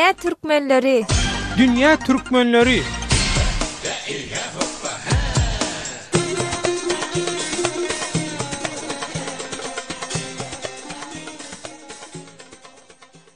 Dünýä türkmenleri! Dünýä türkmenleri!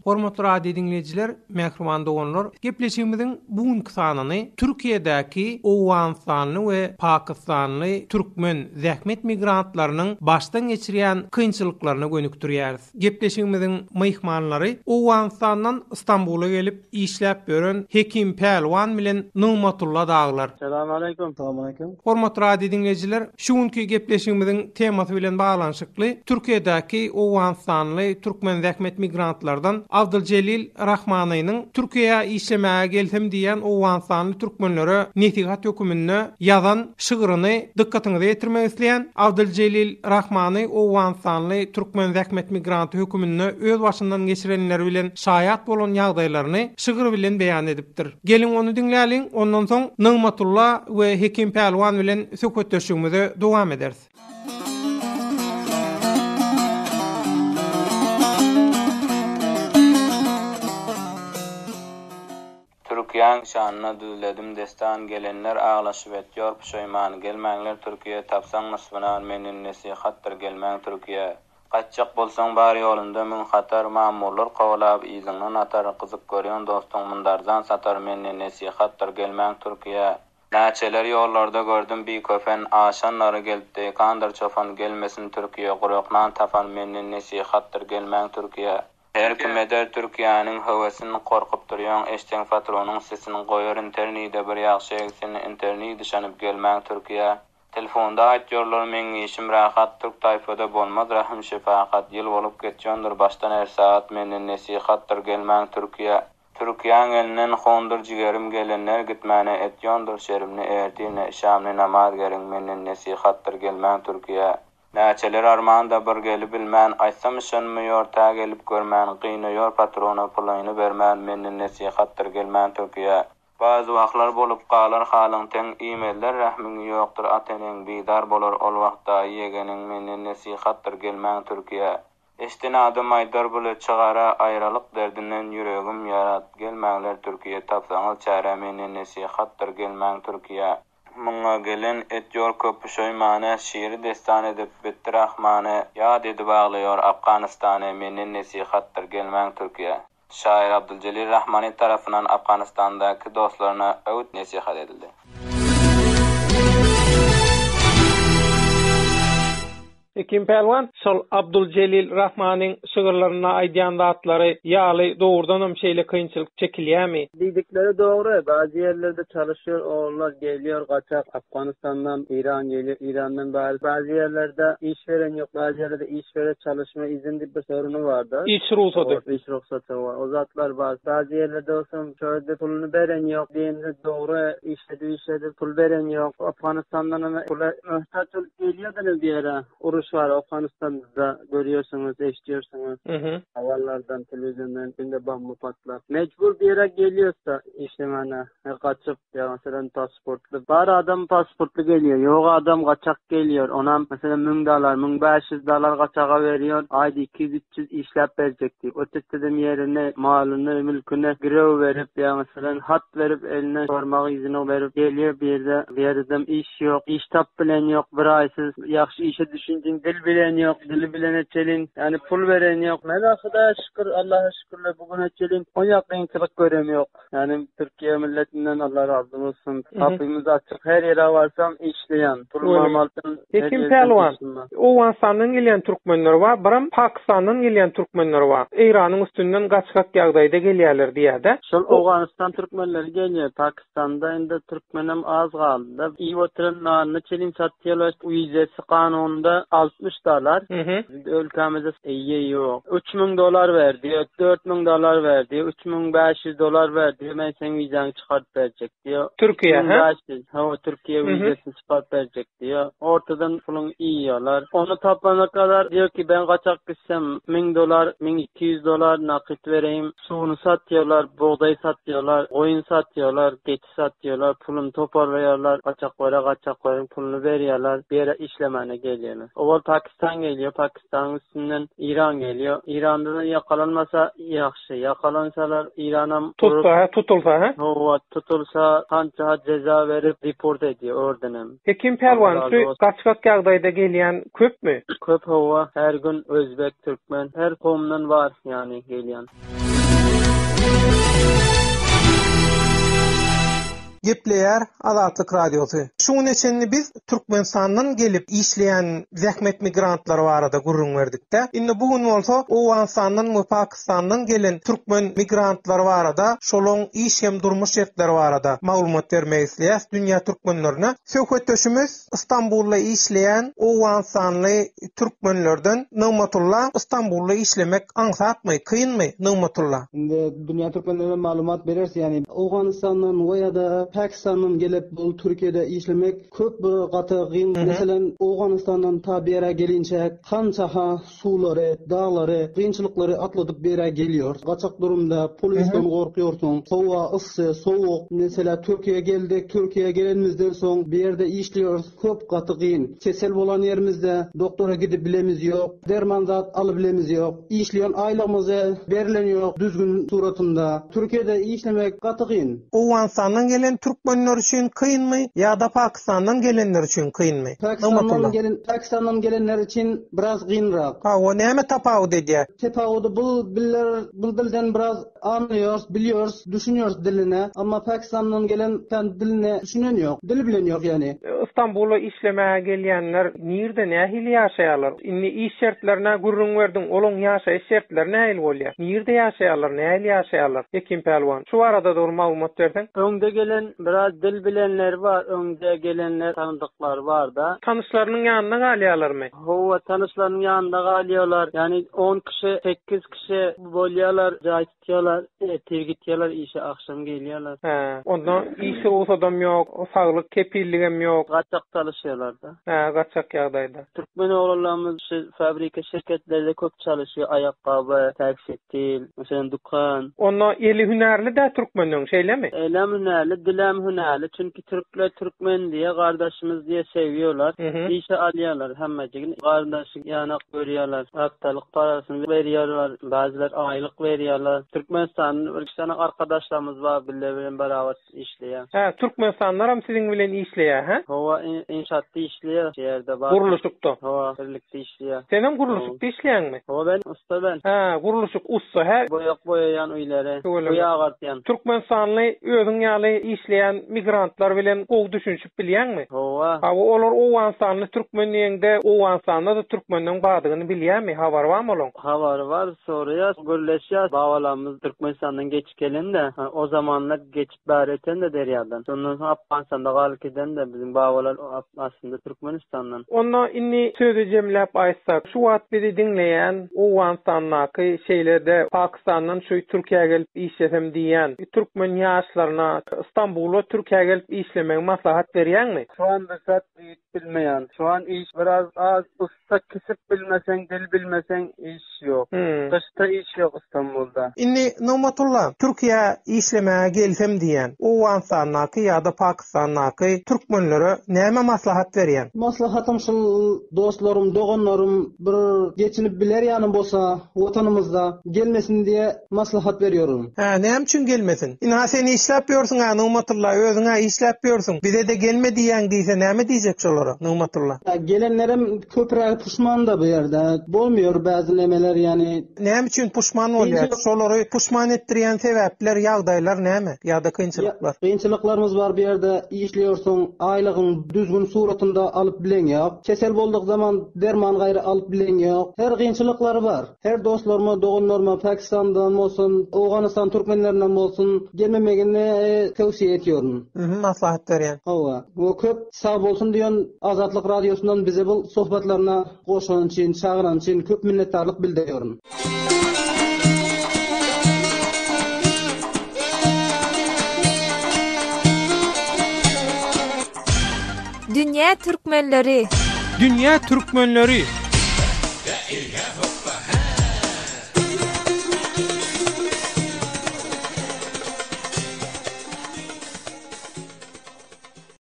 Hormatly radio diňleýjiler, mähriban doganlar, gepleşigimiziň bu günki sanyny Türkiýedäki owganystanly we pakistanly türkmen zähmet migrantlarynyň başdan geçirýän kynçylyklaryna gönükdirýäris. Gepleşigimiziň myhmanlary Owganystandan Stambula gelip işläp ýören Hekim Pälwan bilen Nygmatulla dagylar. Salam aleýkum. Salam aleýkum. Hormatly radio diňleýjiler, şu günki gepleşigimiziň temasy bilen baglanyşykly Türkiýedäki owganystanly türkmen zähmet migrantlardan Abdyljelil Rahmanynyň Türkiýä işlemäge gelsem diýýän owganystanly türkmenlere nesihat höküminde ýazan Şygryny dykgatyňyza ýetirmek isleýän Abdyljelil Rahmany owganystanly türkmen zähmet migranty höküminde öz başyndan geçirenleri bilen şaýat bolan ýagdaýlaryny şygyr bilen beýan edipdir. Geliň ony diňläliň, ondan soň Nygmatulla we Hekim Pälwan bilen söhbetdeşligimize dowam ederis. Türkiýäň şanyna düzledim destan Gelenler aglaşyp etýor puşaýman Gelmäňler Türkiýe tapsaň nysby nan Menden nesihatdyr gelmäň Türkiýe Gaçjak bolsaň bar ýolunda müň hatar Mamurlar kowalap yzyňdan atar Gyzyk görýän dostuň mundarzan satar Menden nesihatdyr gelmäň Türkiýe Näçeler ýollarda gördüm biköfen Aşanlary gelip deýkandyr çopan Gelmesin Türkiýe gurak nan tapan Menden nesihatdyr gelmäň Türkiýe Her kim eder Türkiýäniň höwesin Gorkup durýaň eştseň patronyň sesin Goýar internide bir ýagşy egsin Internid yşanyp gelmäň Türkiýä Telfonda aýtýorlar meň işim rahat Türk taýfada bolmaz rahym şepakat Ýyl bolup geçýondir başdan her sagat Menden nesihatdyr gelmäň Türkiýä Türkiýäň elinden hondur jigerim Gelenler gitmäne etýondir şerimni Ertir ne işam ne namaz geriň Menden nesihatdyr gelmäň Türkiýä Näçeler armanda bir gelibilmän, Aýtsam yşanmaýor tä gelip görmän, Gynaýor patrona pulyny bermän, Menden nesihatdyr gelmän Türkiýä. Bazy wagtlar bolup galar halyň teň, Iýmezler rähmiňi ýokdur ata-eneň, Bizar bolar ol wagt daýy ýegeniň, Menden nesihatdyr gelmäň Türkiýä. Eşden adam aýdar bule çygara, Aýralyk derdinden ýüregim ýara, Gelmäňler Türkiýe tapsaňyz çäre, Menden nesihatdyr gelmäň Türkiýä. Muňa gelen etýor köp puşaýmany, Şiri dessan edip bitdi Rahmany, Ýat edip aglaýor Afganystany, Menden nesihatdyr, gelmäň Türkiýä. Şaýyr Abduljelil Rahmany tarapyndan Afganystandaky dostlaryna öwüt-nesihat edildi. Hekim Pälwan şol Abduljelil Rahmanyň şygyrlarynda aýdýan zatlary ýaly dogrudanam şeýle kynçylyk çekilýämi? Diýdikleri dogry, bazy ýerlerde çalyşýar oglanlar gelýär gaçak Afganistandan Iran gelýär Irandan bäri bazy ýerlerde iş beren ýok bazy ýerlerde iş bere çalyşma izin diýip bir soruny barda. Iş rugsady. Iş rugsaty bar o zatlar bar bazy ýerlerde bolsa şo ýerde puluny beren ýok diýende dogry işledip işledip pul beren ýok Afganistandanam pula möhtaç bolup Gelýärdiler bir ýere. Uruş bar Owganystanda görýärsiňiz, eşidýärsiňiz. Habarlardan, telewiziondan günde bomba patlap. Mejbur bir ýere gelýärse işlemäne, gaçyp ýa meselem pasportly. Bar adam pasportly gelýär, ýok adam gaçak gelýär. Onam meselem 1000 dollar, 1500 dollar gaçaga berýär. Aýda 200-300 işläp berjek diýip. Ötütdem ýerini, malyny, mülküni girew berip ýa meselem hat berip eline barmak yzyny berip gelýär bir ýerde. Bir ýerdem iş ýok, iş tap bilen ýok, bir aýsyz ýagşy işe düşündiň, dil bilen ýok, dili bilene çelin, ýagny pul beren ýok. Men Hudaýa şükür, Allaha şükürler bu güne çelin onýa kynçylyk görem ýok. Ýagny Türkiýe milletinden Allah razy bolsun. Gapymyz açyk, her ýere barsam işleýän. Pulumam altyn. Hekim Pälwan, Owganystandan gelýän türkmenler bar, biram Pakistandan gelýän türkmenler bar. Eýranyň üstünden gaçgak ýagdaýda gelýärler diýýär-de. Şol Owganystan türkmenleri gelýär, Pakistanda indi türkmenem az galdy-da. Iýip oturan nanyny çelin satýarlar. Wizesi kanunda 60 dollar. Indi ülkämizde eýe ýok. 3000 dollar ber diýýär, 4000 dollar ber diýýär, 3500 dollar ber diýýär, men seň wizaňy çykaryp berjek diýýär. Türkiýä, hä? 3500, hawa, Türkiýe wizesini çykaryp berjek diýýär. Ortadan puluňy iýýärler. Ony tapana kadar diýýär ki, ben gaçak gitsem 1000 dollar, 1200 dollar nakyt bereýin. Suwuny satýarlar, bugdaý satýarlar, goýun satýarlar, geçi satýarlar, puluny toparlaýarlar, gaçaklara gaçaklaryň puluny berýärler, bu ýere işlemäne gelýärler. Owal. Pakistan gelýär, Pakistanyň üstünden Iran gelýär. Iranda-da ýakalanmasa ýagşy, ýakalansalar Iranam urup. Tutsa hä, tutulsa hä? Hawa, tutulsa hança jeza berip deport edýär ordenem. Hekim pälwan şu gaçgak ýagdaýda gelýän köpmi? Köp hawa, her gün özbek, türkmen, her kowumdan bar ýany gelýän. Gepleýär Azatlyk Radiosy. Şu güne çenli biz Türkmenistandan gelip işleýän zähmet migrantlary barada gürrüň berdikdä. Indi bu gün bolsa Owganystandan we Pakistandan gelen türkmen migrantlary barada, şolaň iş hem durmuş şertleri barada maglumat bermek isleýäs dünýä türkmenlerine. Söhbetdeşimiz Stambulda işleýän owganystanly türkmenlerden Nygmatulla Stambulda işlemek aňsatmy, kynmy Nygmatulla? Indi dünýä türkmenlerine maglumat bereris ýani Owganystandan we ýa-da Pakistandan gelip bul Türkiýede işlemek köp bir gaty gyn meselem Owganystandan ta bu ýere gelinçäk hança-ha suwlary, daglary, kynçylyklary atladyp bu ýere gelýor. Gaçak durumda polisden gorkýorsyň. Howa yssy, sowuk. Meselä Türkiýä geldik, Türkiýä gelenimizden soň bu ýerde işleýoris, köp gaty kyn. Kesel bolan ýerimizde doktora gidip bilemiz ýok, derman zat alybilemiz ýok. Işleýän aýlygymyzy berilen ýok düzgün suratynda. Türkiýede işlemek gaty kyn. Owganystandan gelen türkmenler üçin kynmy ýa-da Pakistandan gelenler üçin kynmy? Pakistandan gelen Pakistandan gelenler üçin biraz kynrak. Hawa, näme tapawut edýär? Tapawudy bul biller bul dilden biraz anlıyoruz, biliyoruz, düşüniyoruz diline. Amma Pakistandan gelen kän diline düşünen ýok. Dil bilen ýok ýani. Istanbula işlemäge gelýänler nirde nähili ýaşaýarlar? Indi iş şertlerine gürrüň berdiň, olaň ýaşaýyş şertleri nähili bolýar? Nirde ýaşaýarlar, nähili ýaşaýarlar? Hekim Pälwan, şu barada dogry maglumat berseň. Öňde gelen biraz dil bilenleri bar, öňde gelenler tanydyklary barda. Tanyşlarynyň ýanynda galýarlarmy? Hawa, tanyşlarynyň ýanynda galýarlar. Ýagny on kişi, sekiz kişi bolýarlar, jaý tutýarlar, ertir gitýärler işe, agşam gelýärler. Hä, onda iş rugsadam ýok, saglyk kepilligem ýok. Gaçak çalyşýarlar-da. Hä, gaçak ýagdaýda. Türkmen oglanlarymyz şu fabrika şirketlerde köp çalyşýar, aýakgaby, tekstil, meselem, dükan. Onda eli hünärli-dä türkmeniň, şeýlemi? Elem hünärli, dilem hünärli. Çünki türkler türkmen diýe, gardaşymyz diýe söýýärler. Işe alýarlar hemmejigini. Gardaşy ýanak görýärler. Haftalyk parasyny berýärler, bazylar aýlyk berýärler. Türkmenistandan bir iki sany arkadaşlarymyz bar, bile bilen beraber işleýär. Hä, türkmenistanlylaram siziň bilen işleýär, hä? Hawa, inşaatda işleýär, şu ýerde bar. Gurluşykda? Hawa, birlikde işleýär. Senem gurluşykda işleýäňmi? Hawa, men ussa ben. Hä, gurluşyk ussa, hä? Boýak boýaýan öýleri, öý agartýan. Türkmenistanly özüň ýaly işleýän migrantlar bilen gowy düşünişip bilýäňmi? Hawa. Hawa, olar owganystanly türkmen diýeňde, Owganystanda-da türkmenleň bardygyny bilýämi? Habary barmy olaň? Habary bar, soraýar, gürleşýär. Babalarymyz Türkmenistandan geçip gelende, o zamanlar geçip bäri öten-de derýadan. Şondan soň Afganystanda galyp giden-de biziň babalar aslynda Türkmenistandan. Onda indi sözi jemläp aýtsak, şu wagt bizi diňleýän Owganystandaky, şeýle-de Pakistandan şu Türkiýä gelip işlesem diýýän türkmen ýaşlaryna Stambula Türkiýä gelip işlemegi maslahat berýäňmi? Şu an bir zat diýip bilmeýän. Şu an iş biraz az, ussa kesip bilmeseň, dil bilmeseň iş ýok. Gyşda iş ýok Istanbulda. Indi Nygmatulla, Türkiýä işlemäge gelsem diýýän Owganystandaky ýa-da Pakistandaky türkmenlere näme maslahat berýäň? Maslahatym şul dostlarym, doganlarym bir geçinip biler ýaly bolsa watanymyzda gelmesin diýe maslahat berýorin. Hä, näme üçin gelmesin? Ynha sen işläp ýörsüň-ä Nygmatulla, özüň-ä işläp ýörsüň. Bize-de gelme diýýäň diýse näme diýjek şolara, Nygmatulla? Hä, gelenlerem köprägi puşmanda bu ýerde. Bolmuýor bäzi nemeler ýany. Näme üçin puşman bolýar? Şolary puşman etdirýän sebäpler, ýagdaýlar näme? Ýa-da kynçylyklar? Kynçylyklarymyz bar bu ýerde işleýorsuň, aýlygyň düzgün suratynda alyp bileňýok. Kesel boldyk zaman derman gaýry alyp bileňýok. Her kynçylyklary bar. Her dostlaryma, doganlaryma Pakistandan bolsun, Owganystan türkmenlerinden bolsun gelmemegini towsiýe etýorin. Mhm maslahat berýän. Hawa. We köp sag bolsun diýen Azatlyk radiosyndan bize bu sohbatlaryna goşan üçin, çagyran üçin köp minnetdarlyk bildirýorin. Dünýä türkmenleri. Dünýä türkmenleri.